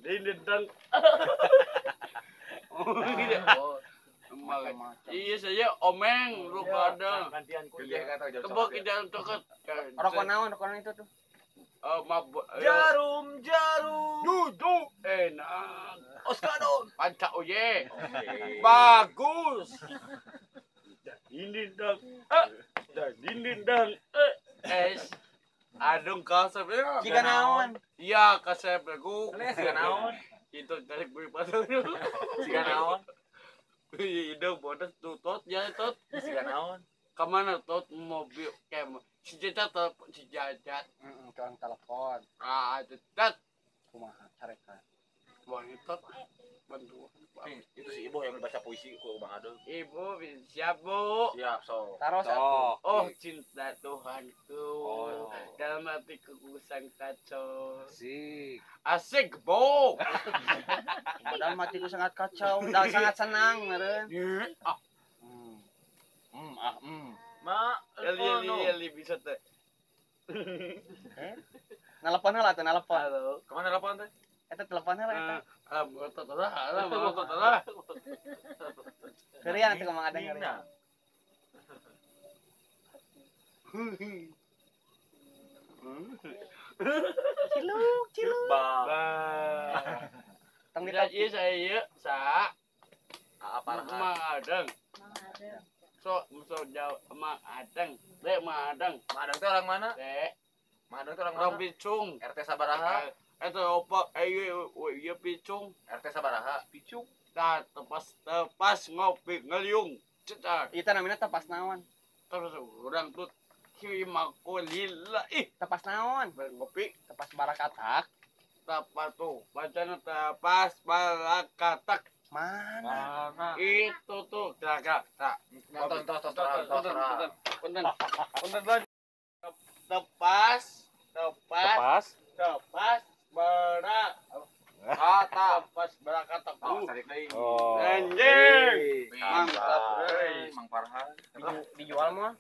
Dinding. Iya saya omeng lu pada. Tebak jalan coklat. Rokok naon, rokok itu tuh. Jarum jarum. Duduk enak. Oskadon. Panca oye. Bagus. Dinding dang. Dinding dang. Es. Adung kasep ya. Jika naon? Iya kasep lagu. Jika naon? Itu tarik beli pasar. Jika naon? Hidup bodas tuh tot ya tot. Jika naon? Kemana tot mobil kem si cacat si cacat. Tukang telepon. Ah cacat. Kumaha carekan. Wanita bantu. Itu si Ibu yang baca puisi ku Bang Adul. Ibu siap Bu. Siap so. Taruh satu. Oh cinta Tuhanku. Oh. Dalam hatiku kusang kacau. Asik. Asik Bu. Dalam hatiku sangat kacau, dan sangat senang meureun. Ah. Ma, Eli bisa teh. Nelpon heula teh nelpon. Halo. Kemana nelpon teh? Eta telepon heula eta. Ah, ngotot lah, ngotot lah. Kerian teh kumaha ada ngerian. Ciluk, ciluk. Bah. Tong ditanya saya ieu sa. Apa Mang Adeng. So, so jauh Mang Adeng. Dek Mang Adeng. Mang Adeng teh orang mana? Dek. Mang Adeng teh orang mana? Orang Picung. RT sabaraha? Eta opa ieu Picung. RT sabaraha? Picung. Tah tepas ngopi ngeliung. Cetak. Ieu teh namina tepas naon? Terus urang tuh kimakulila ih. Tepas naon? Ngopi tepas barakatak. Tepas tuh bacana tepas barakatak. Mana? Itu tuh kira-kira. Tonton tonton tonton. Tonton. Tepas tepas tepas barak kata tepas barakatak. Tarik deui. Anjing. Mantap euy. Mang Farhan. Dijual mah?